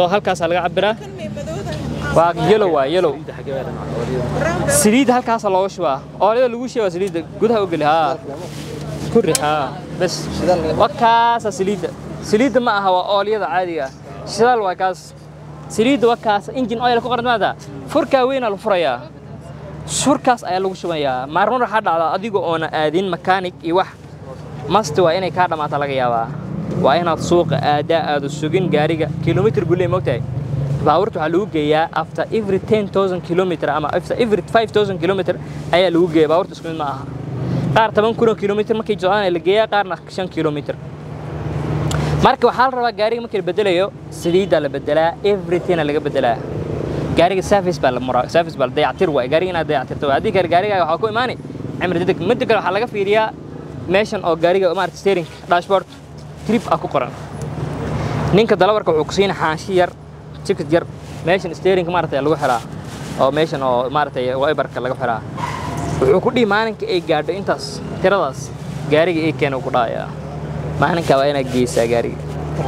Halkaasaa laga cabiraa, waa yellow, waa yellow. Saliidda halkaasaa looga shubaa, oolyada lagu sheegaa saliidda gudaha u geli, haa, ku rix, haa, bes waa kaasa saliidda. Saliidda ma aha, waa oolyada caadiga ah, shidaal waa kaas. Saliidda waa kaas, engine oil ku qoran maada. Furkaa weynaa la furayaa, furkaas ayaa lagu shubayaa. Maalmo waxaa dhacdaa adiga oona aadin mechanic iyo wax masti waa inay kaa dhammaata laga yaabaa. Waa inaad suuqa aadaa, aadu sugin gaariga kilomitr buu leeyahay. Mogtahay baabuurta waxaa lagu geeyaa after every 10,000 kilometer ama after every 5,000 kilometer ayaa lagu geeyaa. Baabuurta isku mid ma aha, qaar 10,000 kilomitr markay socdaan la geeyaa, qaarna 5 kilomitr. Marka waxaa la rabaa gaariga markii la bedelayo saliiddaa la bedelaa, everything laga bedelaa gaariga. Service baa la muraa, service baa la dayactir waay gaariga, inaad dayactirto waay. Haddii kale gaarigaaga waxaa ku imaani cimri degdeg. Midda kale waxaa laga fiiriyaa meeshan oo gaariga maarata steering dashboard trip ah ku qoran. Ninka dalawarka wuxuu ku siina xaashi yar, ticket yar, meeshan steerinka maaragtay lagu xiraa oo meeshan oo maaragtay wiperka laga xiraa. Wuxuu ku dhihi maalinka ay gaadho intaas tiradaas gaariga ii keena ku dhahayaa. Maalinka waa inaad geysaa gaariga.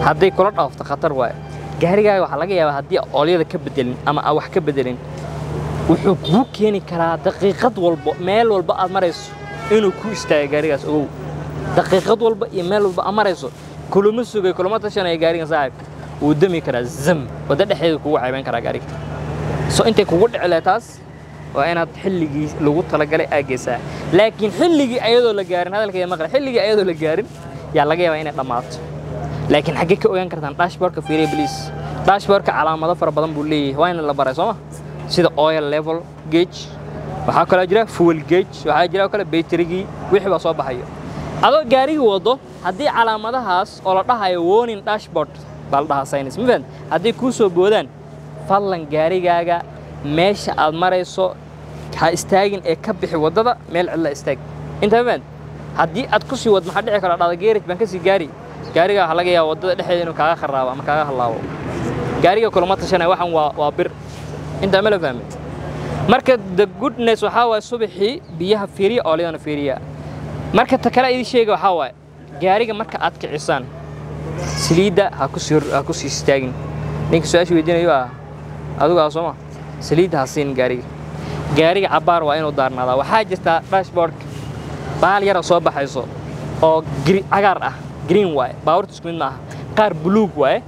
Hadday kula dhaafto khatar waaye. Gaarigaaga waxaa laga yaabaa haddii oolyada ka bedelin ama aan wax ka bedelin, wuxuu kuu keeni karaa daqiiqad walbo meel walba aad marayso inuu ku istaago gaarigaas. Ogow, daqiiqad walba iyo meel walba aad marayso kulama sugay, kulama tashanaya gaarigan saaxib, wuu dami karaa zam, waddo dhexdeeda kugu cayban karaa gaariga. So intay kugu dhici lahayd taas, waa inaad xilligii lagu talagalay aad geysaa. Laakiin xilligii ayadoo la gaarin, hadalkayga maqla, xilligii ayadoo la gaarin yaa laga yaabaa inay dhammaato. Laakiin xaggee ka ogaan kartaan? Dashboardka fiiriya please. Dashboardka calaamado fara badan buu leeyahay, waa in la baray sooma, sida oil level gauge, waxaa kaloo jira fuel gauge, waxaa jira oo kale baytarigii, wixii baa soo baxayo adoo gaarigii wado. Haddii calaamadahaas oo la dhahayo warning dashboard baa la dhahaa science ma fahamtid, hadday kuu soo boodaan, fadlan gaarigaaga meesha aad marayso ha istaagin ee ka bixi waddada, meel cidla istaag. Intaa ma fahamtid? Haddii aad ku sii wad, maxaa dhici kara? Dhada garage baan ka sii gaari, gaariga waxaa laga yaaba waddada dhexdeeda inuu kaaga kharaabo ama kaaga hallaabo. Gaariga kulama tashanaya, waxan waa bir. Intaa ma la fahmay? Marka the goodness waxaa waaye subaxii biyaha fiiriya, oolyadana fiiriya. Marka ta kale idin sheega waxaa waaye gaariga marka aad kicisaan saliidda ha ku sii istaagin. Ninka su-aasha weydiinayo ah adigu ah sooma, saliidda ha siin gaariga. Gaariga cabbaar waa inuu daarnaadaa. Waxaa jirtaa dashboardka baal yara soo baxayso oo cagaar ah, green waaye. Baabuurta isku mid ma aha, qaar buluug waaye,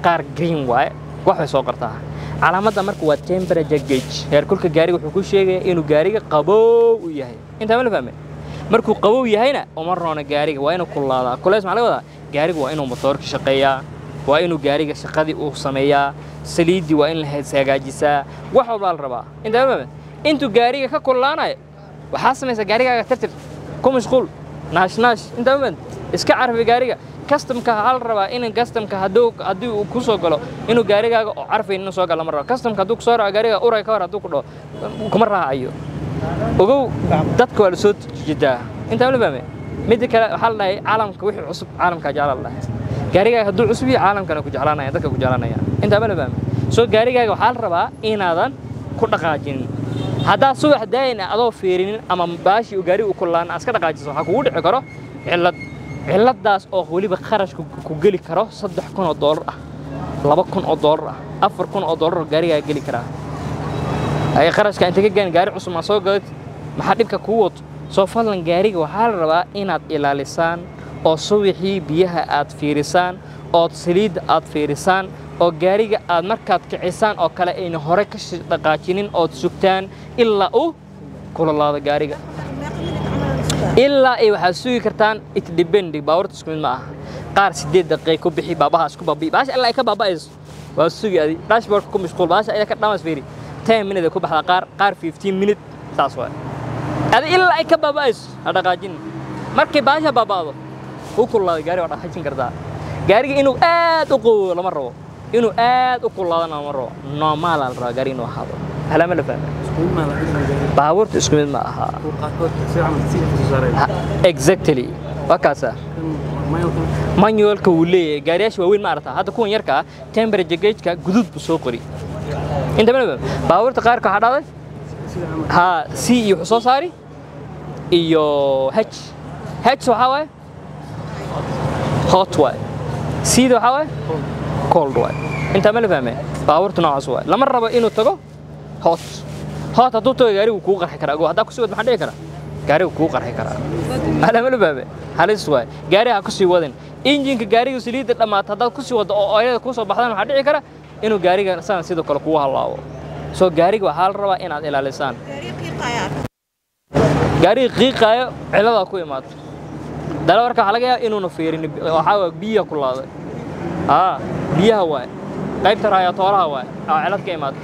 qaar green waaye, wax bay soo qortaa calaamadda. Marka waa temperature gauge, heerkulka gaariga. Wuxuu ku sheegayaa inuu gaariga qabow u yahay. Intaa ma la fahmay? Markuu qabow yahayna uma roona gaariga, waa inuu kululaadaa. Kulays maxaa laga wadaa? Gaariga waa inuu motoorka shaqeeyaa, waa inuu gaariga shaqadii uu sameeyaa, saliiddii waa in la hagaajisaa, wax walbaa la rabaa. Intaa ma fahmay? Intuu gaariga ka kululaanayo waxaa samaysaa gaarigaaga tirtir, ku mashquul, naash naash. Intaa ma fahmay? Iska carfi gaariga. Customka waxaa la rabaa in customka hadduu haddii uu ku soo galo inuu gaarigaaga oo carfayn inuu soo galo lama rabo. Customka hadduu kusoo raaco gaariga uray ka hor hadduu ku dhaho kuma raacayo. Ogow, dadka waa la soo jidaa. Intaa ma la fahmay? Midda kale waxaa la dhahay caalamka wixii cusub caalamkaa jeclaa la dhahay. Gaarigaaga hadduu cusub yahay caalamkana ku jeclaanaya, dadka ku jeclaanaya. Intaa ma la fahmay? Soo gaarigaaga waxaa la rabaa inaadan ku dhaqaajinin. Haddaad subax daayin adoo fiirinin ama baashii uu gaariga u kullaan aad iska dhaqaajiso, waxaa kugu dhici karo cillad, cilladdaas oo weliba kharash ku geli karo 3,000 oo doolar ah, 2,000 oo doolar ah, 4,000 oo doolar oo gaarigaaga geli karaa. Ay kharashka inta ka gaan gaari cusub maa soo gadatid, maxaa dhibka kuu wato? Soo fadlan gaariga waxaa la rabaa inaad ilaalisaan oo subaxii biyaha aad fiirisaan, ood saliidda aad fiirisaan, oo gaariga aad markaad kicisaan oo kale ayna hore ka dhaqaajinin, ood sugtaan ilaa uu kululaado gaariga. Ilaa ay waxaad sugi kartaan, it depend, baabuurta isku mid ma aha, qaar 8 daqiiqo ku bixi, baabaha isku baabi'i baasha ilaa ay ka baaba'ayso waa sugi. Adi dashboardka ku mashquul, baasha ilaa ka dhamas fiiri, 10 minute ay ku baxdaa, qaar 15 minute. Saas waay, adi ilaa ay ka baaba'ayso ha dhaqaajin. Markay baasha baaba'do u kululaado gaari waa dhaqaajin kartaa. Gaariga inuu aad u qabowo lama rabo, inuu aad u kululaadana lama rabo, normal la rabaa gaariga inuu ahaado. Halama la fahmay? Baabuurta isku mid ma aha. Exactly, waa kaasa. Manualka wuu leeyahay gaariyaasha waaweyn ma aragtaa? Hadda kuwan yarka ah temperature gauge-ka guduud buu soo qori. Inta ma baabuurta qaarka waxaa dhacday ha C iyo wuxuu soo saari iyo H. H waxaa waaye hot waaye, C da waxaa waaye cold waaye. Intaa ma la fahmay? Baabuurta noocaas waay. Lama rabo inuu tago hot. Hot hadduu tago gaarigu kuu qarxi karaa. Ogow, haddaa kusii wad maxaa dhici kara? Gaarigu kuu qarxi karaa. Hala ma la fahmay? Halis waay. Gaariga ha kusii wadin. Injinka gaariga saliidda dhammaata haddaad kusii waddo oo ooyada kuu soo baxdaan, waxaa dhici kara inuu gaariga saan sidoo kale kugu halaabo. Soo gaariga waxaa la rabaa inaad ilaalisaan. Gaariga qiiqaayo ciladaa ku imaato. Dalawarka waxaa laga yaabaa inuuna fiirin, waxaa waay biyaha ku laaday. Haa, biyaha waay. Qaybta raayatooraha waay oo cilad ka imaato.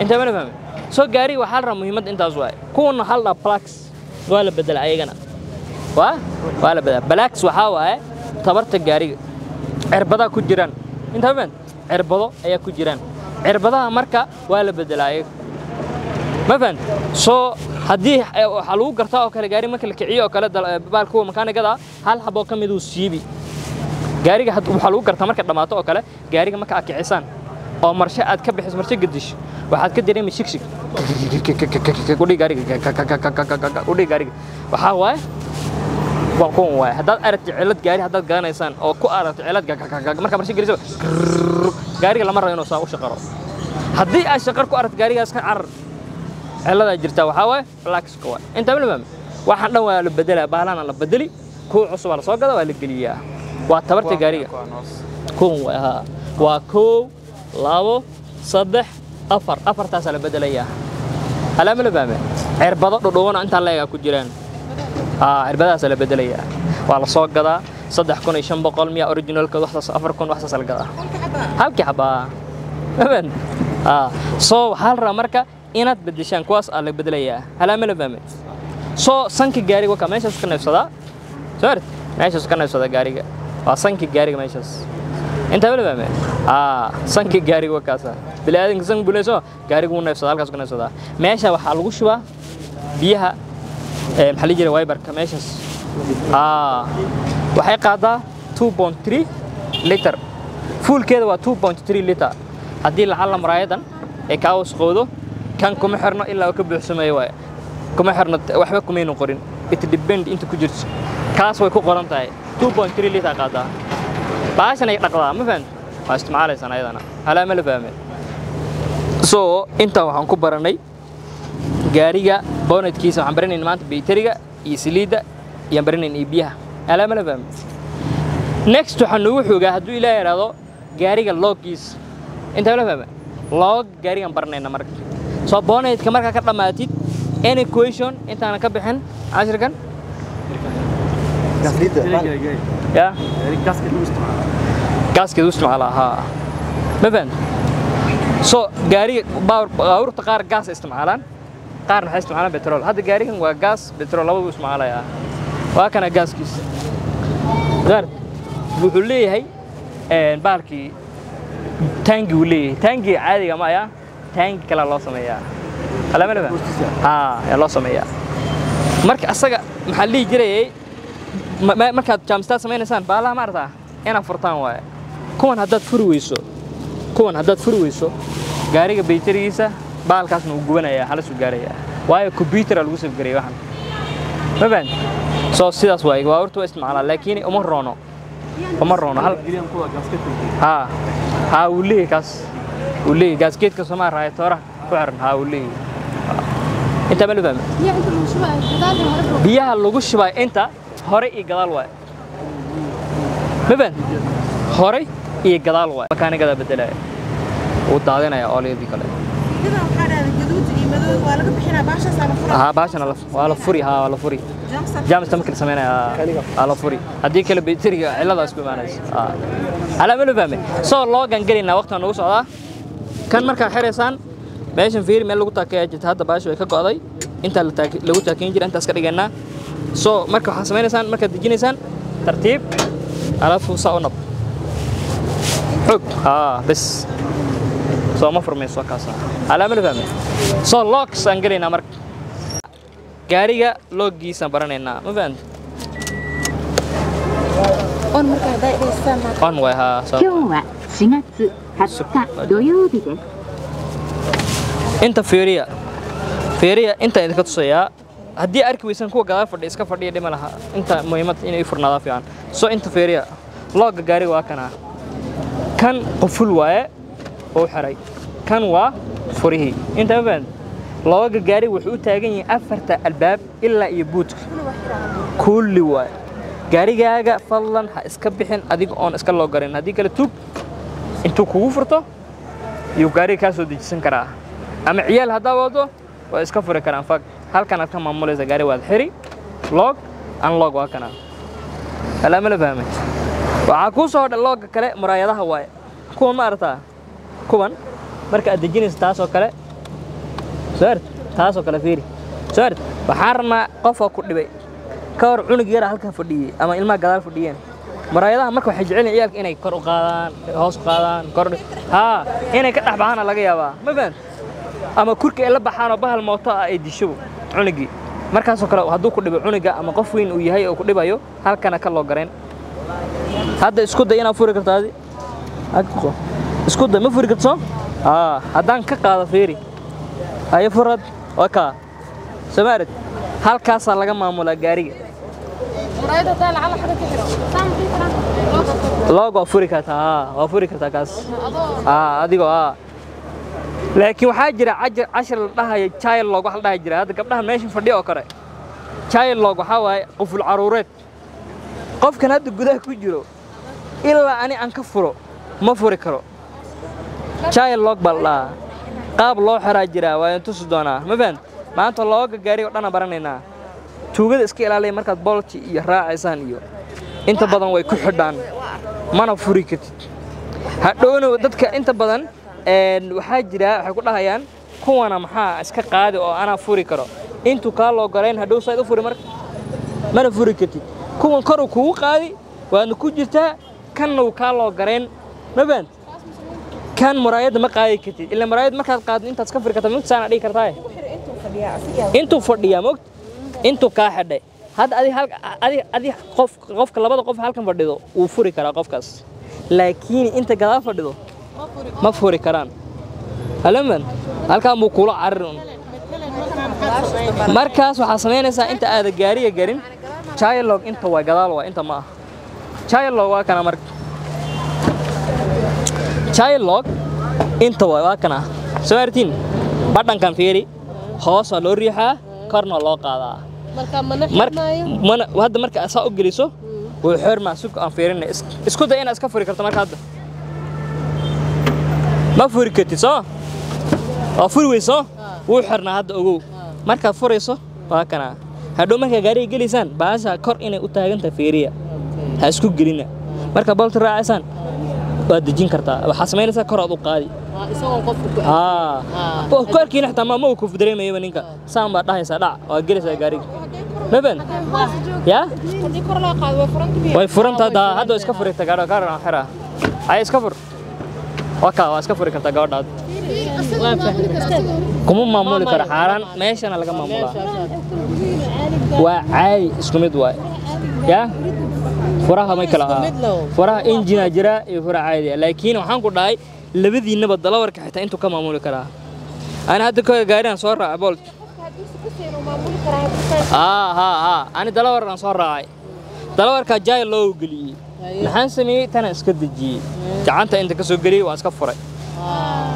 Inta ma la fahmay? Soo gaariga waxaa la rabaa muhiimadda intaas waay. Kuwana waxaa la dhahaa plugs, waa la bedelaa ayagana. Waa la bedelaa. Plugs waxaa waaye tabarta gaariga. Cirbadaa ku jiraan. Inta ma fahantay? Cirbado ayaa ku jiraan. Cirbadaha marka waa la bedelaa ayaga. Ma fahantay? Soo haddii waxaa lagu gartaa oo kale gaari marka la kiciyo oo kale baal kuwa makaanigada hal xabo ka mid uu siibi. Gaariga waxaa lagu gartaa marka dhammaato oo kale gaariga marka aad kicisaan oo marshe aad ka bixiso, marshe gedish, waxaad ka dareemi shigshig udhig gaariga, udhig gaariga. Waxaa waaye waa kuwan waaye. Haddaad aragti cilad gaari haddaad gadanaysaan oo ku aragto cilad markaa marshe geliso, gaariga lama rabo inuu saa u shaqaro. Haddii aad shaqar ku aragto gaarigaas, ka carar, ciladaa jirta. Waxaa waaye plugska waay. Intaa ma la fahmay? Waxaan dhan waa la bedelaa, bahalana la bedeli, kuwa cusub waa la soo gada, waa la geliyaa. Waa tabarta gaariga kuwan waay. Haa, waa 1, 2, 3, 4, afartaasaa la bedelayaa. Halaa ma la fahmay? Cirbado dhudhuubana intaa leegaa ku jiraan. Haa, cirbadahaasaa la bedelayaa, waa la soo gadaa. 3500 miya originalka, waxsaas 4000 waxsaas la gadaa halkii xabaa. Ma fahantay? Haa, soo waxaa la rabaa marka inaad bedeshaan, kuwaas aa la bedelayaa. Halaa ma la fahmay? Soo sanka gaariga waka meeshaas ka neefsadaa. Soo aragti meeshaas ka neefsadaa gaariga, waa sanka gaariga meeshaas. Intaa ma la fahmay? Haa, sanka gaariga wakaasa. Bini'aadamka san buu leeyahay, gaarigu wuu neefsadaa, halkaas ka neefsadaa. Meesha waxaa lagu shubaa biyaha ee maxaa la jiray wiperka meeshaas. Haa, waxay qaadaa 2.3 liter, fuulkeeda waa 2.3 liter. Haddii lacalla muraayadan ay kaa wasqowdo, kan kuma xirno ilaa uu ka buuxsameeyo waaye. Kuma xirno, waxba kumaynu qorin. It depend inta ku jirto, kaas way ku qoran tahay. 2.3 liter qaadaa baashan ay dhaqdaa. Ma fahamtay? Waa isticmaalaysaan ayadana. Halaa ma la fahmay? So intaa waxaan ku baranay gaariga bonetkiisa. Waxaan baranayna maanta bayteriga iyo saliidda iyaan baranayna iyo biyaha. Halaa ma la fahmay? Next waxaa noogu xoogaa, hadduu Ilaah yidhaahdo, gaariga loogiisa. Intaa ma la fahmay? Lock gaarigan baranayna marka. Soo bonetka markaa ka dhammaatid, any question intaana ka bixin cashirkan? Ya gaaskeed u isticmaalaa. Haa, ma fahamtay? So gaariga baabuurta qaar gaas ay isticmaalaan, qaarna waxay isticmaalaan petrol. Hadda gaarigan waa gaas petrol labadu isticmaalayaa. Waa kana gaaskiisa. Gaar wuxuu leeyahay bahalkii taangi uu leeyahay. Taangi caadiga ma ayaa, taangi kale loo sameeyaa. Alama laba haa ayaa loo sameeyaa. Marka asaga maxaa la dhihi jirayay, markaad jump start samaynaysaan baalaha ma aragtaa inaad furtaan waaye. Kuwan haddaad furi weyso, kuwan haddaad furi weyso, gaariga bayterigiisa baalkaasna wuu gubanayaa, halis uu gaarayaa, waayo computer lagu safgarayay waxan. Ma fahanti? Soo sidaas waaye. Baabuurta waa isticmaalaa, laakiin uma roono, uma roono hal. Haa haa, wuu leeyahay kaas, wuu leeyahay gaaskeedka Soomaa raayatooraha ku xiran. Haa, wuu leeyahay. Intaa ma la fahmay? Biyaha lagu shubay inta hore iyo gadaal waaye. Ma fahanti? Hore iyo gadaal waaye. Makaanigada bedelaya, wuu daadinaya oolyadii kale. Haa, baashana waa la furi. Haa, waa la furi. Jump start marka la sameynaya waa la furi, haddii kale bayteriga ciladaas ku imaanayso. Halaa ma la fahmay? Soo loogan gelaynaa, waqtigan nagu socdaa. Kan markaa xiraysaan meeshan fiiri, meel lagu taakeeyaa jirta. Hadda baasha way ka go'day, intaa lagu taakeyn jira intaas ka dhigaynaa. So marka waxaa samaynaysaan, markaad dejinaysaan tartiib alafu saa u nab xog. Haa, bes soo ma furmayso kaasa. Halaa ma la fahmay? So locks aan gelaynaa marka. Gaariga lockgiisaan baranaynaa. Ma fahamtay? On waay. Haa, soo 今日は4月20日土曜日です。 Inta fiiriya, fiiriya, inta idinka tusayaa. Haddii arki weysan kuwa gadaal fadhiya iska fadhiya, dhima laha. Inta muhiimad inay furnaadaa fiican. Soo inta fiiriya, lockga gaariga waa kana. Kan quful waaye. Uu xiray. Kan waa furihii. Inta ma fahanti? Looga gaari wuxuu u taagan yahay afarta albaab ilaa iyo buudka. Kulli waay. Gaarigaaga fadlan ha iska bixin adiga oon iska loo garin. Haddii kale tug intuu kugu furto yuu gaariga kaa soo dejisan karaa. Ama ciyaal haddaa wado waa iska furi karaan fag. Halkan aad ka maamulaysa gaari, waad xiri, lock, unlock waa kana. Alaa ma la fahmay? Waxaa kuu soo hodha lock-ga kale, muraayadaha waaye. Kuwan ma aragtaa? Kuwan marka aad dejinaysa taasoo kale soo art, taasoo kale fiiri soo art. Waxaan rabnaa qofka ku dhibay ka hor, cunug yara halkan fadhiyey ama ilmaha gadaal fadhiyeen. Muraayadaha marka waxay jecel yihiin ciyaalka inay kor u qaadaan, hoos u qaadaan, kor haa inay ka dhex baxaana laga yaabaa, ma fahan? Ama kurka ay la baxaan oo bahal mooto ah ay disho cunugii. Markaasoo kale hadduu ku dhibo cunuga ama qof weyn uu yahay oo ku dhibayo, halkana ka loo gareen. Hadda isku day inaad furi karto adi. Isku day, ma furi karto soo? Haa, haddaan ka qaado fiiri. Haye, furad waa kaa soo maarid. Halkaasaa laga maamulaa gaariga. Lock waa furi kartaa, haa, waa furi kartaa kaas, haa, adigoo haa. Laakiin waxaa jira cashir la dhahayo child lock. Wax la dhahay jira hadda gabdhaha meesha fadhiya oo kale. Child lock waxaa waaye quful caruureed. Qofkan hadda gudaha ku jiro ilaa ani aan ka furo ma furi karo. Child lock baa la dhahaa. Qaab loo xiraa jiraa, waa idin tusi doonaa, ma fahant? Maanta looga gaariga oo dhan aan baranaynaa. Tuugada iska ilaaliya markaad Bolt-i iyo raacaysaan iyo inta badan way ku xidhaan, mana furi kartid hadhowna. Dadka inta badan waxaa jira waxay ku dhahayaan kuwana maxaa iska qaadi oo anaa furi karo. Intuu kaa loo garayn hadhow sayd u furi marka mana furi kartid. Kuwan koruu kugu qaadi, waadna ku jirtaa, kanna wuu kaa loo garayn, ma fahant? Kan muraayadda ma qaadi kartid, ilaa muraayad markaad qaaddo intaad iska furi kartaa mugta, saana dhigi kartaa. Intuu fadhiyaa mogt, intuu kaa xidhay. Hadda adi hal adi adi qof qofka labada qof halkan fadhido wuu furi karaa qofkaas, laakiin inta gadaal fadhido ma furi karaan. Halaman halkaan buu kula cararin un. Markaas waxaa samaynaysaa inta aada gaariga garin child lock inta waa gadaal, waa inta ma aha. Child lock waa kana. Marka child lock inta waa kana soo artiin. Badhankan fiiri, hoos waa loo riixaa, korna waa loo qaadaa. Marka mana xirmaayo? Mana hadda marka saa u geliso wuu xirmaa. Sug aan fiirinay. Isku day inaad iska furi karto. Marka hadda ma furi kartid soo? Waa furi weyso, wuu xirnaa hadda. Ogow markaad furayso waa kana. Hadhow markaa gaariga gelaysaan baasha kor inay u taagantahay fiiriya, ha isku gelina. Markaa Bolt-a raacaysaan waad dejin kartaa, waxaa samaynaysaa kor aad u qaadi. Isagoon qofka ku haa, ku arkiina xitaa ma uu ku dareemayaba ninka. Saan baad dhahaysaa, dhac, waa gelaysaa gaariga, ma fahan yaa? Haddii kor loo qaado way furanta miya? Way furanta hadda. Hadda way iska furi kartaa gaadha gaadha xira. Ay, iska fur, waa kaa, waa iska furi kartaa gabadha hadda. Kuma maamuli karo, xaaraan. Meeshana laga maamulaa waa caadi, isku mid waay yaa. Furaha may kala Isku mid low. Furaha injina jira iyo furaha caadi ah, laakiin waxaan ku dhahay labadiinaba dalawarka xitaa intuu ka maamuli karaa. Ana hadda ka gaarigan soo raacay Bolt. Qofka haddii si kaseen uu maamuli karaa haddii haa haa haa, ani dalawar aan soo raacay, dalawarkaa jaay loo geliyey. Maxaan sameeyey? Tana iska dejiyey, gacanta inta ka soo geliyey waan iska furay,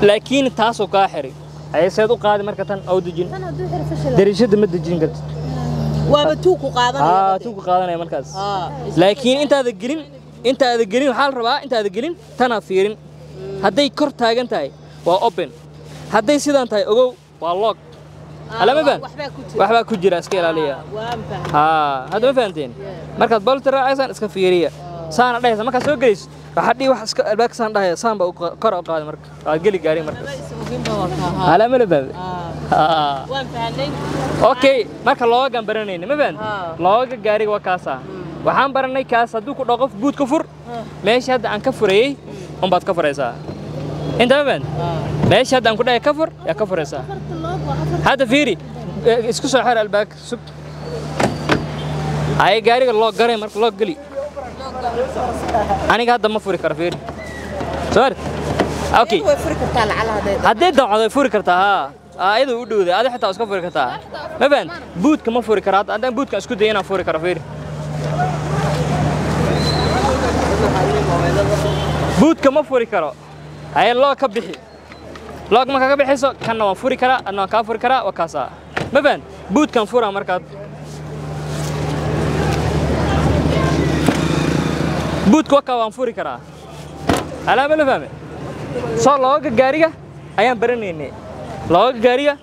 laakiin taasoo kaa xiray ayay seed u qaadi marka tan oo dejin. Tan hadduu xiro fashil. Dariishadda ma dejin kartid. Waaba tuu ku qaadanaya. Haa, tuu ku qaadanaya markaas. Laakiin intaada gelin waxaa la rabaa intaada gelin tanaad fiirin. Hadday kor taagan tahay waa open, hadday sidaan tahay ogow waa lock. Alama fahant? Waxbaa ku jira. Waxbaa ku jira, iska ilaaliya. Waan fahmay. Haa, hadda ma fahanteen? Markaad Bolt-a raacaysaan iska fiiriya. Saana dhahaysa markaad soo gelayso, waxaa dhihi wax iska albaabka saan dhahaya, saan baa kor u qaaday marka waad geli gaari markaas. Alama la fahmay? Haa. Waan fahnay. Okay, marka loogan baranayna, ma fahanti? Looga gaariga waa kaasa. Waxaan baranay kaas hadduu ku dhaho qof buud ka fur, meesha hadda aan ka furayey unbaad ka furaysaa inta, ma fahanti? Meesha hadda aan ku dhahay ka fur yaa ka furaysaa. Hadda fiiri, isku soo xir albaabka. Sug, ay gaariga loo garay marka loo geli. Aniga hadda ma furi karo, fiiri soo art. Okay. Way furi kartaa lacala hadday Haddii damcdo way furi kartaa, haa, ayada u dhowday, adi xitaa waa iska furi kartaa, ma fahan? Buudka ma furi karo hadda. Haddaan buudka isku dayo inaan furi karo, fiiri, buudka ma furi karo. Haye lock ka bixi. Lock markaa ka bixiso kanna waan furi karaa, adna waan kaa furi karaa, waa kaasaa. Ma fahan? Bootkan furaa markaad. Bootka wakaa waan furi karaa. Alaama la fahmay? Soo looga gaariga ayaan baranaynay. Looga gaariga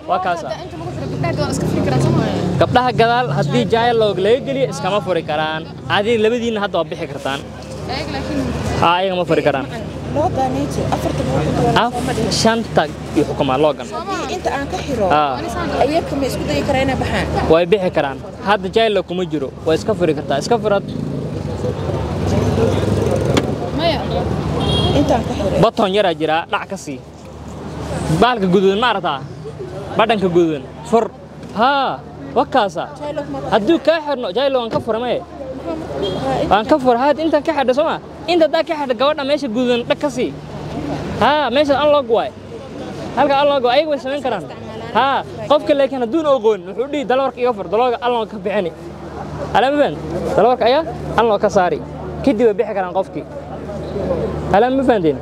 waa kaasaa. Inta lagu furo gabdhaha gadaal iska furi karaan soo maaha? Gabdhaha gadaal haddii jaayl loog laga geliyo iskama furi karaan. Adiga labadiinna hadda waa bixi kartaan. Ayaga laakiin Haa, ayaga ma furi karaan. Looganeeto afarta boqol Shanta iyo xukumaa loogan. Inta aan ka xiro Haa. Ayaga ma isku dayi karaa inay baxaan? Way bixi karaan. Hadda jaayl kuma jiro. Way iska furi kartaa. Iska furad. Maya. Intaan ka xiro. Baton yaraa jira, dhac ka sii. Baalka guduudan ma aragtaa? Badhanka guduudan. Fur. Haa, wakaasa. Hadduu kaa xirno, jaayl waan ka fura maye. Waan ka fura, had intaan ka xidha soo ma? Inta haddaa ka xidha gabadha meesha guduudan dhag ka sii. Haa, meesha unlock waay. Halka unlock waay, ayaga way samayn karaan. Haa, qofka laakiin hadduun ogoon, wuxuu dhihi dalawarka iga fur, dalawarka unlock ka bixini. Alaa ma fahanti? Dalawarka ayaa unlock ka saari. Kadib way bixi karaan qofkii. Alaa ma fahanteen?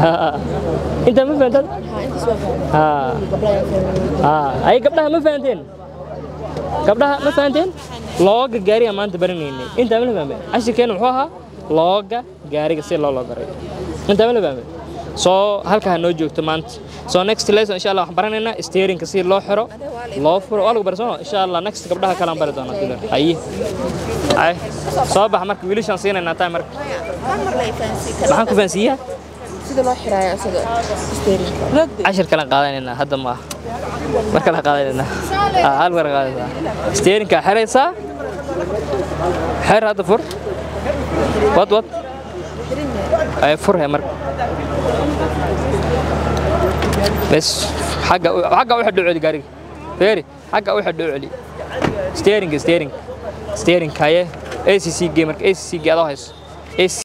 Haa. Inta ma fahantaan? Haa. Haa, ay gabdhaha ma fahanteen? Gabdhaha ma fahanteen? Looga gaariga maanta baranaynay. Inta ma la fahmay? Cashirkeena muxuu ahaa? Looga gaariga si loo garay. Inta ma la fahmay? Soo halka ha noo joogto maanta. So next lesson insha Allah waxaan baranaynaa steering-ka si loo xiro, loo furo, waa lagu bari soo insha Allah next gabdhaha kale aan bari doonaa dilar. Haye. Ay, soo bax marka wiilashaan siinaynaa time marka. Mar la fahansiin karaa. Maxaan ku fahansiiyaa? Sida loo xiraayo asaga steering-ka. Cashir kale aan qaadanaynaa hadda ma aha. Mar kale aan qaadanaynaa. Hal mar qaadanaynaa. Steering-ka xiraysaa. Xir hadda fur. Wad wad. Ay fur he marka. Bes xagga u xidho celi gaariga. Feeri, xagga u xidho celi. Steering steering. Steering haye. ACC ge marka ACC ge adoo hayso. AC